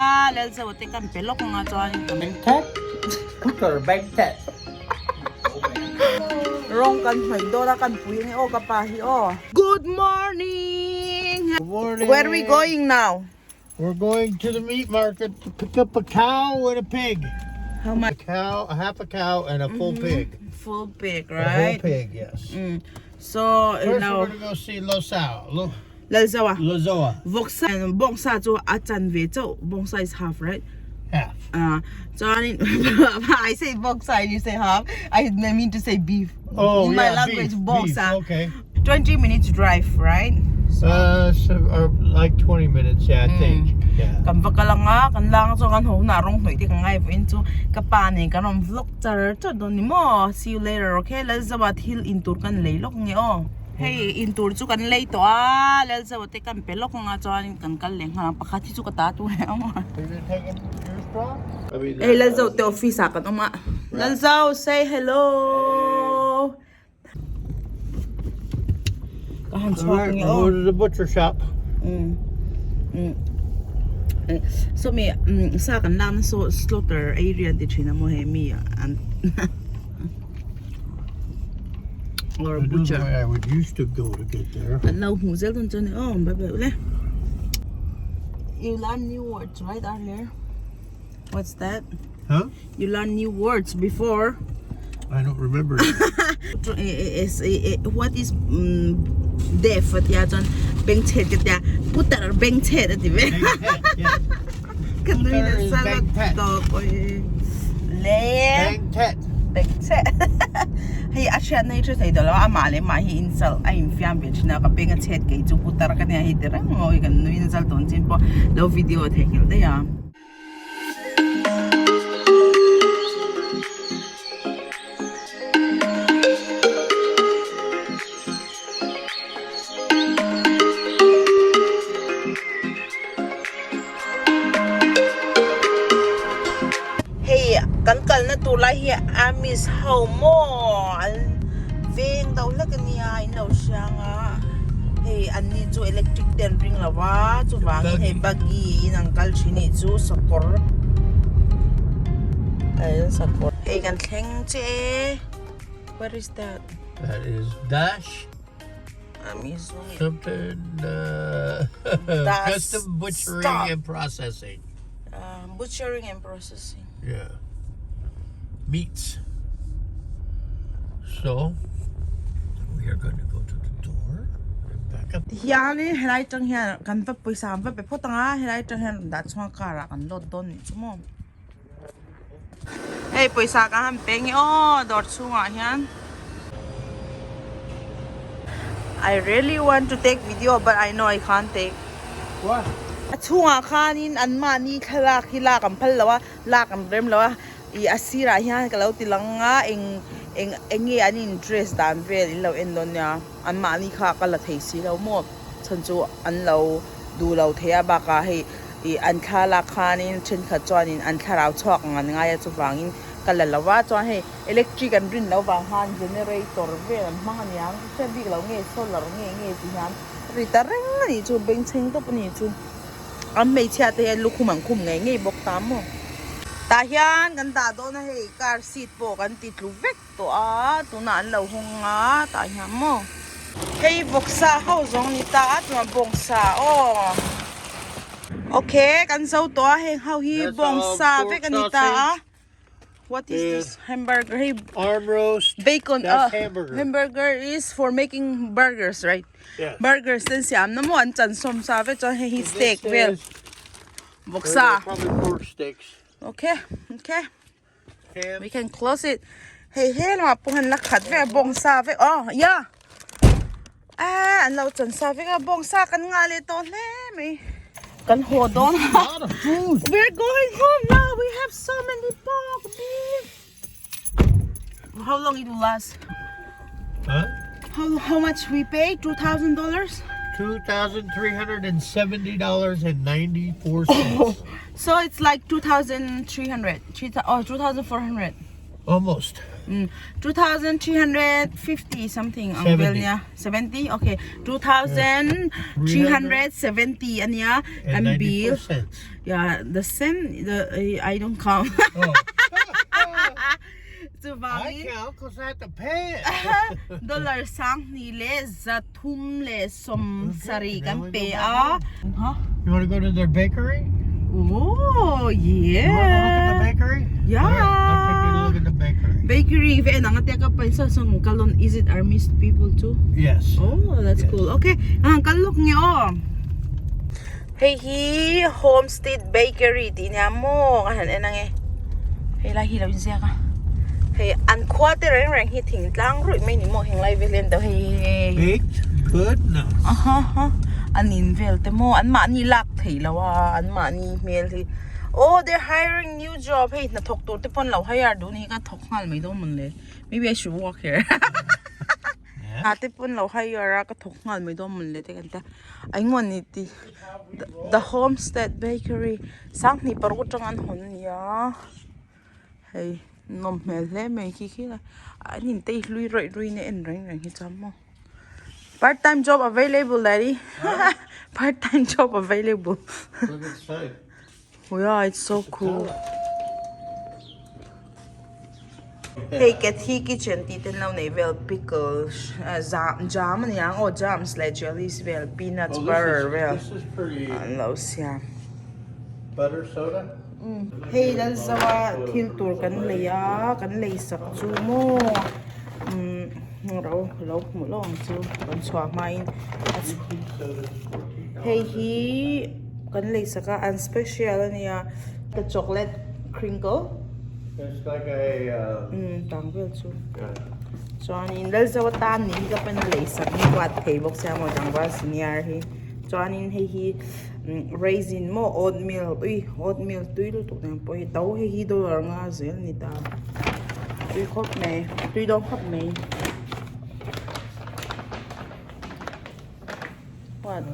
A lel zo te kan pe lawk anga chuan Beng thet cooker beng thet. Rawng kan hnawih dawn a kan pui ange aw ka pa hi aw. Good morning. Good morning. Where we going now? We're going to the meat market to pick up a cow and a pig. How much? A cow, a half a cow, and a full pig. Full pig, A whole right? pig, yes. So, First, now we're gonna go see Losao, Lo, Lalzawa. Lozoa, Vawksa, bawngsa chu a chan ve chauh. Bawngsa is half, right? half. Uh, chuanin I say bawngsa and you say half. I mean to say beef. Oh, In my yeah, language, beef, bawngsa. beef, okay. 20 minutes drive, right? So, So, or like 20 minutes, yeah, I think. Yeah. kan va kal anga kan lang chuan kan haw hunah rawng hnawih te ka ngai vawiin chu ka pa nen kan rawn vlog char char dawn ni maw see you later okay Lalzawa thil in tur kan lei lawk nge aw hei in tur chu kan lei tawh a Lalzawa te kan pe lawk anga chuan kan kal leh nghal ang pakhat hi chu ka ta tur leh ang maw hei Lalzawa te office ah kan awm a Lalzawa say hello. Ka han chhuak nge aw. Go to the butcher shop. Mm. Mm. So mi sa kan lak na so slaughter area ti thin amo he mi an or butcher. The way I would used to go to get there. An lo hmu zel dawn chuan aw bye bye ule. You learn new words right earlier. What's that? Huh? You learn new words before. I don't remember. What is um, deaf atia chuan bengchhet ka tia putar bengchhet ati ve. Ka nui na salad tawp oi. Le. Bengtet. Bengchhet. Hei a hriat na hi hre thei tawh lo a amah leh mah hi insult a infiam ve thin a ka beng a chhet kei chu putar ka nia hei ti reng mawi kan nui na zal tawn chin pawh lo video theihnghilh daih a. Hei kan kalna tur lai hi Amis ho maw an veng deuh hlek ania in lo hriang a hei an ni chu electric te an ring lo a chuvangin hei buggy in an kal thin anih chu sakawr sakawr hei kan thleng che what is that That is dash something uh, custom butchering stop. and processing. Uh, butchering and processing. Yeah. Meats. So we are going to go to the door and back up. Hianin helai tang hian kan va pawisa an va pe phawt ang a helai tang hian dah chhunga car ah kan load dawn nih chu maw hei pawisa ka han pe nge aw dawr chhungah hian I really want to take video but I know I can't take. What? A chhungah khanin an mahni thlalak hi lak an phal lo a lak an rem lo a ih a sirah hian ka lo ti lang a eng eng eng nge an in dress dan vel in lo en dawn nia an mahni kha ka la thei si lo maw chhan chu an lo duh lo thei a bakah hei ih an thlalak khanin thenkhat chuanin an thlarau chhuak ang an ngai a chuvangin ka la lo va chuan hei electric an rin loh vang khan generator vel an hmang aniang hriat bik loh nge solar nge nge ti hian ri ta reng a nih chu bengchheng tawp a nih chu an hmeichhia te hian lukhum an khum ngei ngei bawk ta maw tah hian kan dah dawn a hei car seat pawh kan ti tlu vek tawh a tunah an lo hawng a tah hian maw hei vawksa ho zawng ni ta a tunah bawngsa aw ok kan zo tawh a heng ho hi bawngsa vek a ni ta a. What is this hamburger? Hey, arm roast. Bacon. That's hamburger. Hamburger is for making burgers, right? Yes. Burgers then siam na mo an chan som sa ve chuan hei hi steak vel. Vawksa. Probably pork steaks. Okay, okay. Ham. We can close it. Hei he lamah pawh hian la khat vek a bawngsa vek. Oh, yeah. Ah, an lo chan sa vek a bawngsa kan ngah leh tawh hle mai. Kan haw dawn a. We're going home now. We have so many pork beef. How long it will last? Huh? How much we pay? $2,000? $2,370.94. So it's like 2,300. Oh, 2,400. Almost. 2350 something ang vel nia. 70? Okay. 2370 ania kan bill. Yeah, the cent the I don't count. Oh. Chuvangin I count cause I have to pay it. Dollar 20 leh 370 kan pe a. Huh? You want to go to their bakery? Oh, You want to look at the yeah. bakery? Yeah. All right, I'll take you to look at the bakery. Bakery ve nang te ka paisa song kalon is it Armist people too? Yes. Oh, that's Yes. cool. Okay, ang kalok nge o. Hei hi Homestead Bakery ti nia mo ka han enang e. Hei lai hi lo in ziak a. Hei an khua te reng reng hi thing tlang ruih mai ni maw heng lai vel hian deuh hei hei. Baked goodness. Aha ha an in vel te maw an mahni lak thei lo a an mahni hmel hi oh they're hiring new job hei hnathawk tur te pawn lo hire duh ni hi ka thawk nghal mai dawn mawn le maybe I should work here. Hna te pawn lo hire a ka thawk nghal mai dawn mawn le te kan tia engemaw ni tih the homestead bakery 25 atanga an hawn a ni a hei nawm hmel hle mai khi khi lai an intei hlui rawih rawih in a en reng reng hi chuan maw part time job available daddy part time job available yeah it's so cool. Hei Cathy kitchen tih te an lo nei vel pickles jam jam a ni ang aw jams leh jellies vel peanuts butter vel an lo siam. Hei Lalzawa thil tur kan lei a kan lei sak chu maw umm ro lo hmuh lawk ang chu kan chhuah hmain hei hi kan lei sak a an special a nia the chocolate crinkle. It's like a uh, Um tang vel chu chuanin Lalzo atan ni hi ka pen a lei sak ni kuat thei bawk sia maw tlangval senior hi chuanin hei hi raisin maw oatmeal ui oatmeal tui lutuk nen pawh hi to hei hi dollar nga zel a ni ta tui khawp mai tui dawn khawp mai what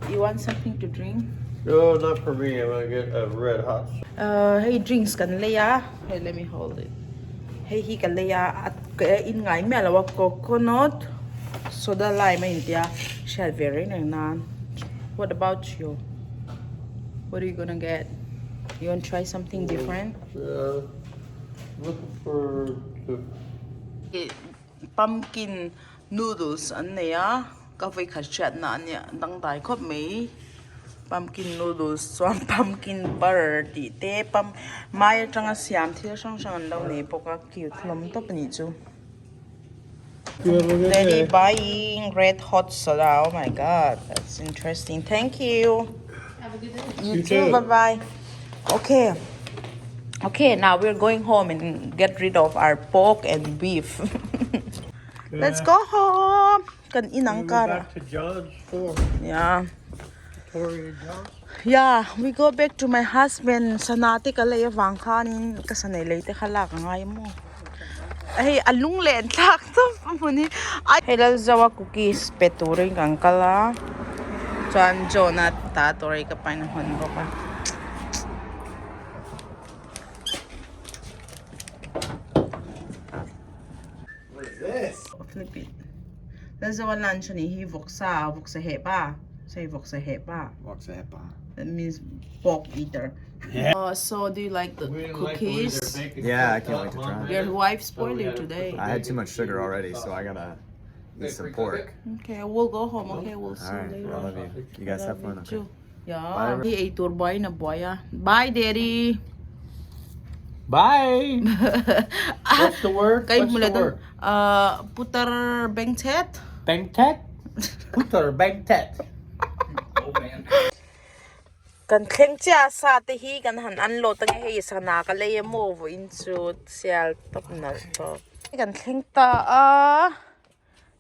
you want something to drink? No, not for me. I'm gonna get a red hot. Uh, hei drinks kan lei a hey let me hold it hei hi ka lei a a ka in ngai miah lo a coconut soda lime a intia hriat ve reng reng nan what about you what are you gonna get you want try something different Uh, looking for the Pumpkin noodles an nei a, ka vawikhat hriatna a nia dangdai khawp mai. Pumpkin noodles chuan pumpkin butter tih te pump mai atanga siam thil hrang hrang an lo nei bawk a cute hlawm tawp a nih chu. Daddy buying red hot soda oh my god that's interesting thank you. You too bye bye okay. Okay, now we're going home and get rid of our pork and beef. Let's go home. Kan inang kara. Back to John's store. Yeah. Victoria John's. Yeah, we go back to my husband. Sana te ka lei awang khanin ka sanei lei te kha lak angai mo. Hei alung leh an thlak tawp hmun hi. Hei Lalzawa cookies pe turin kan kal a. Chuan John-a ta tur hi ka pain a hawn bawk a. What is this? Flip it. Lalzawa lunch ani hi vawksa vawksa heh pa. Say vawksa heh pa. Vawksa heh pa. That means pork eater. Yeah. So do you like the We didn't like the way cookies? their bacon Yeah, I cooked can't wait up to on try 'em. there. Your wife So spoiled we you had to put today. the I had too bacon much sugar cheese already, so sausage. I gotta eat some pork. Okay, we'll go home. Okay, we'll see All you right, later. I love you. You guys have fun. Okay. Too. Yeah. Bye. Hi ei tur buai na buai a. Bye, Daddy. Bye. What's the word? Kay What's mula the dun. word? Putar bengtet. Bangtet? Putar bangtet. Kan thleng chiah sa te hi kan han unload ange hei sana ka lei emaw vawiin chu sial tawp nalh tawp. Kan thleng ta a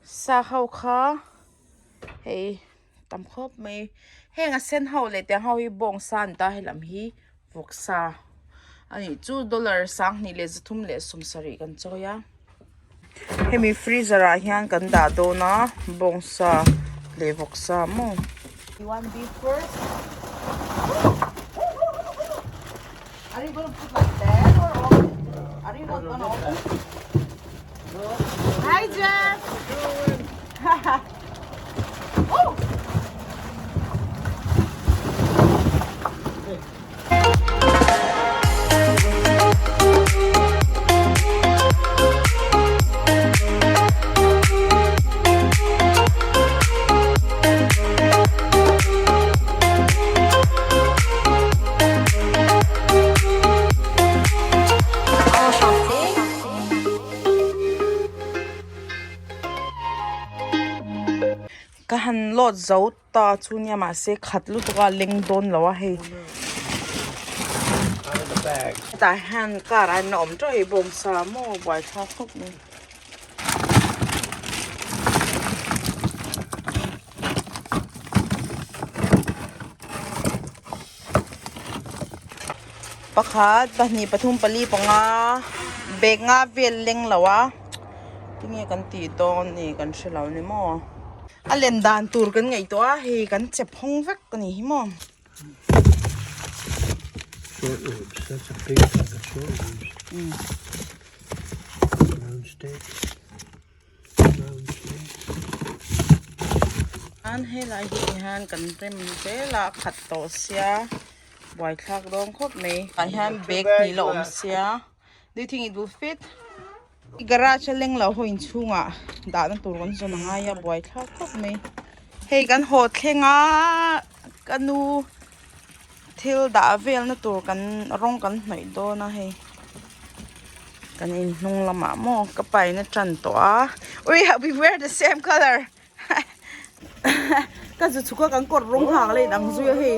sa ho kha hei tam khawp mai heng a sen ho leh tiang ho hi bawng sa an ta helam hi vawksa a nih chu dollar 2370 kan chawi a hemi freezer ah hian kan dah dawn a bawngsa leh vawksa maw. You want beef first? Are you gonna put like that or all? A remote pawn a awm. Hi Jeff! Oh! Ka han load zo ta chu nia mahse khat lutuk a leng dawn lo a hei hetah hian car ah hian a awm teuh a hei bawngsa maw buaithlak khawp mai. Pakhat pahnih pathum pali panga bag nga vel leng lo a tinge kan tih dawn ni kan hre lo ni maw a len dan tur kan ngaihtuah a hei kan chep hawng vek a ni hi maw. Short ribs, that's a big pack of short ribs. Round steak. Round steak. An helai hi hian kan rem zel a khat tawh sia buaithlak dawn khawp mai tah hian bag hnih la awm sia do you think it will fit garage a leng lo ho inchhungah dahna tur kan zawn a ngai a buaithlak khawp mai hei kan haw thleng a ka nu thil dah velna tur kan rawng kan hnawih dawn a hei kan in hnung lamah maw ka paina tan tawh a ui we wear the same colour ka zu chhuk a kan kawr rawng hak leh inang zui a hei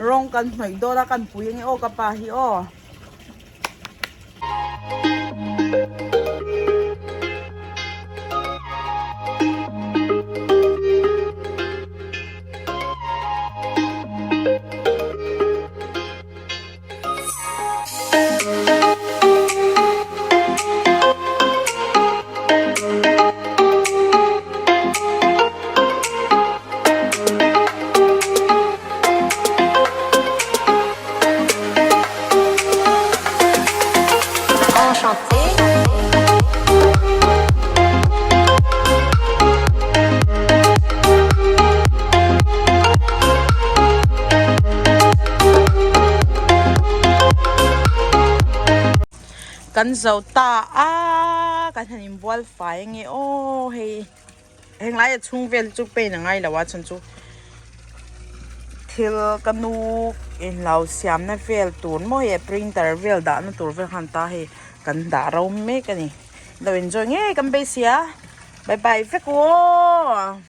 rawng kan hnawih dawn a kan pui ange aw ka pa hi aw. Kan zo ta a kan han inbual fai ange aw hei henglai a chhung vel chu paint a ngai lo a chhan chu thil ka nu inlo siamna vel tur maw hei printer vel dahna tur vel khan ta hei kan dah ro mek a ni lo enjoy ngei kan beisei a bye bye vek aw.